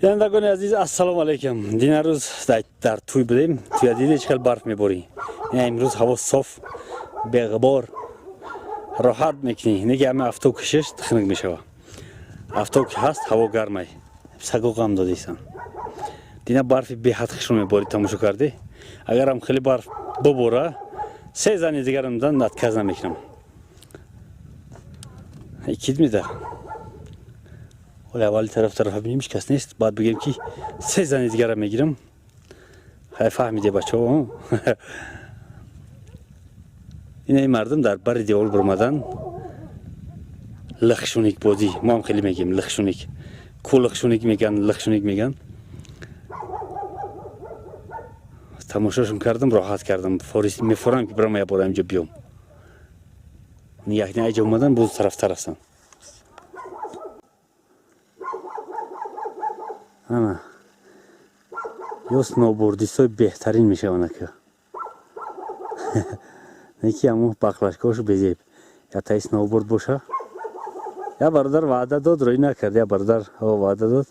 Бинандагони азиз, ассалому алайкум. Дина рӯз дар тӯй будем. Тӯя диде, чӣ хел барф меборӣ. Имрӯз ҳаво соф, беғубор, роҳат мекунӣ. Неги ҳама афтоб кишиш хунук мешава. Афтоб ки ҳаст, ҳаво гармай. Саго ғам додисан. Дина барфи беҳад хушрӯ меборӣ, тамошо кардӣ. Агарам хеле барф бубора, се зани дигарам дан отказ намекунам. Кид меда. Ҳоли аввали тараф тарафа бинем, ҳеч кас нест. Баъд бигем, ки се зани дигара мегирам. Хай, фаҳмиде, бачаҳо. Ина ин мардум дар бари девол биромадан, лихшуник бозӣ. Мо ҳам хеле мегем лихшуник. Ку лихшуник меган, лихшуник меган. Тамошошон кардам, роҳат кардам. Мефорам, ки бирам як бора инҷо биём. Як айҷа омадан, боз тарафтар ҳастанд. Ана ё сноубордистҳои беҳтарин мешаванд, ака. Неки ҳамун бақлашкаҳошу безеб. Ятаи сноуборд боша. Я бародар ваъда дод, рӯй накард. Я бародар ваъда дод,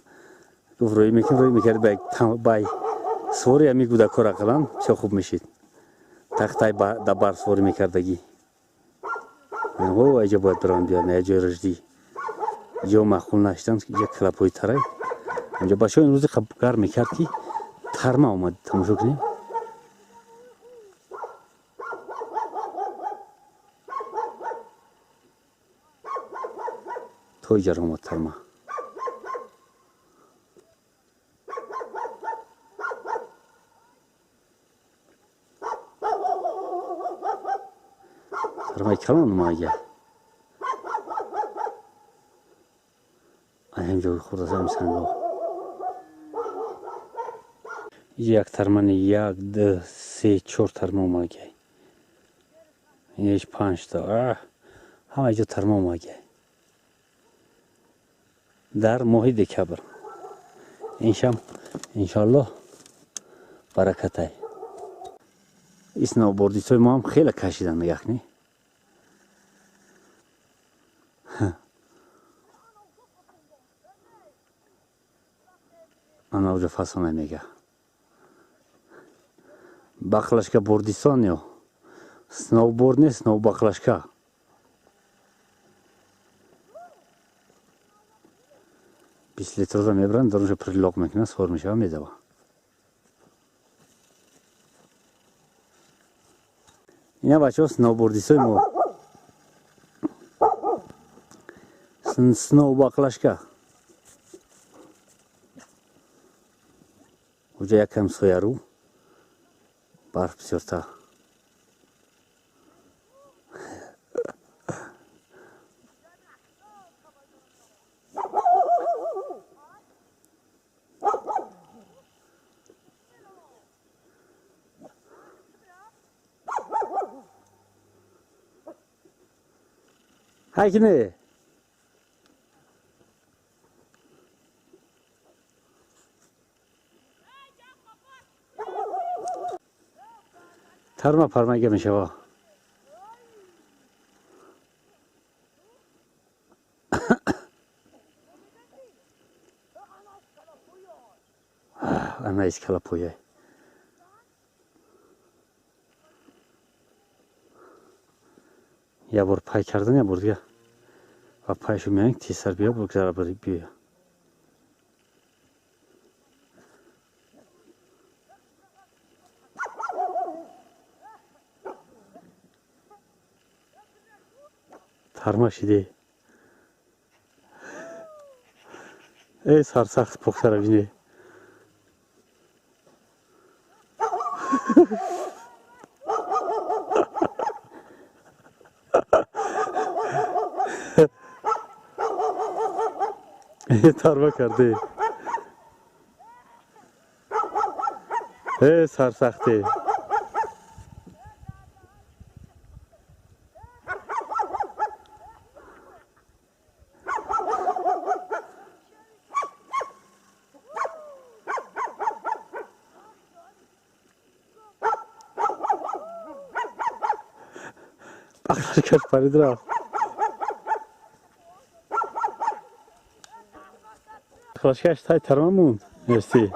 гуфт, рӯй мекунем, рӯй мекард. Бай свори ҳами кӯдакҳо ақаллан бисёр хуб мешид. Тахтай да барф сворӣ мекардагӣ. О, айҷа бояд бирам биёд, я ҷои рашдӣ. Ҷо маъқул нашидан, ҷа клапои тарай. Инҷо бачаҳо имрӯзи гарм мекард, ки тарма омад, тамошо кунем. То иҷара омад тарма. Тармаи калон омага. Ҳамин ҷо хурдаса, ҳамин санго. Як тармани, як, ду, се, чор тарма омага. Инеш панҷта. Ҳама ҷо тарма омага. Дар моҳи декабр. Иншам иншоаллоҳ баракатай. Сноубордистҳои мо ҳам хеле кашидан, яхни. Ана уҷо фасона мега. Бақлашка бордисон ё сноуборд не, сноу бақлашка. 20 литрро мебаранд, дарунша прилог мекунанд, сор мешава, медава. Ина бачаҳо, сноубордистҳои мо. Сноу бақлашка. Уҷа якам сояру барф бисёртар. Ҳай, тарма пармага мешава. Ана искалапояй. Я бор пай кардан, я бор дига ва пайшу меян, тезтар биё, бигзара, биё. Тарма шиде. Эй, сарсахт пухтара бине. Тарма карде. Э, сарсахте. Бақлашкаш парид, рафт. Баклажкаш тай тарма монд. Мерси.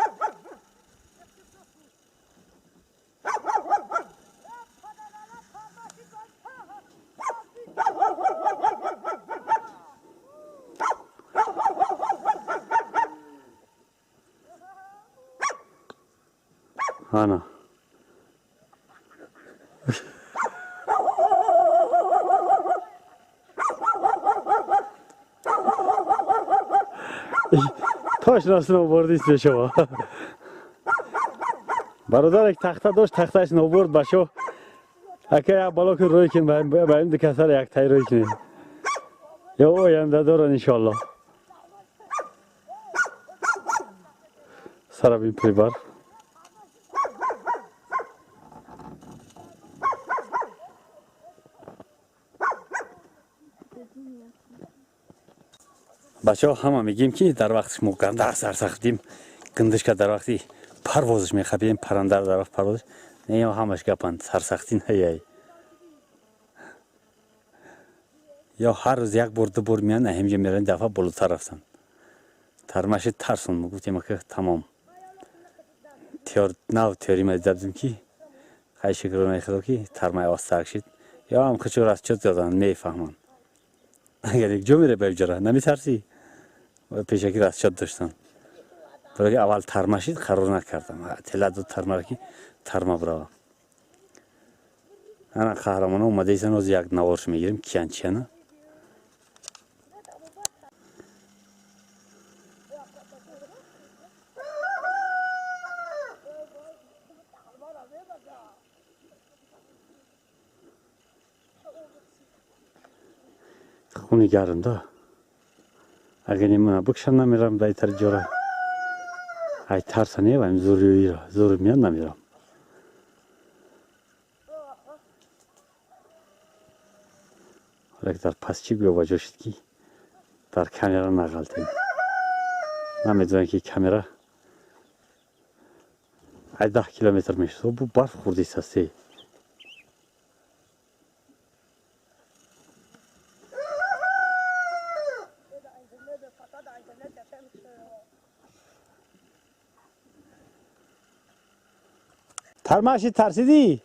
Ана. Точно сноубордист мешава. Бародар як тахта дошт, тахташ сноуборд башо. Ака як бало кун рӯй кун ба ин ду касар як тай рӯй кунем. Ё оянда доран иншоалло. Сарабин прибар. Бачаҳо ҳама мегӯем ки дар вақти мо ганда сарсахтдим, гиндишка дар вақти парвозаш мехабем, парандаро дар вақти парвозаш. Не, ҳамаш гапанд, сарсахтӣ наяй. Ё ҳар рӯз як бор ду бор меянд, ҳаминҷа мераванд, дафъа болотар рафтанд. Тармаши тарсон, мо гуфтем ака тамом. Теор нав теорима дида будем ки хай шукронаи худо ки тармаи остарк шид. Ё ҳам хучо расчёт доданд, мефаҳманд. Агар як ҷо мере ба иҷора, намитарсӣ? Пешакӣ расчёт доштам. Барои аввал тарма шид, қарор накардам. Тела дод тармаро ки тарма бирава. Ана қаҳрамона омадаисан, ҳозир як наворш мегирем, киян чияна. Хуни гарм да. Агар мана бикшам намерам дар итари ҷора. Ай тарса не, ваем зуриро, зури меяд намерам. Ҳоло дар пас чӣ гӯё ба ҷо шуд ки дар камера нағалтем. Намедонам ки камера ай 10 километр мешуд. Бу барф хӯрдист ҳастӣ. Тармаши тарсидӣ?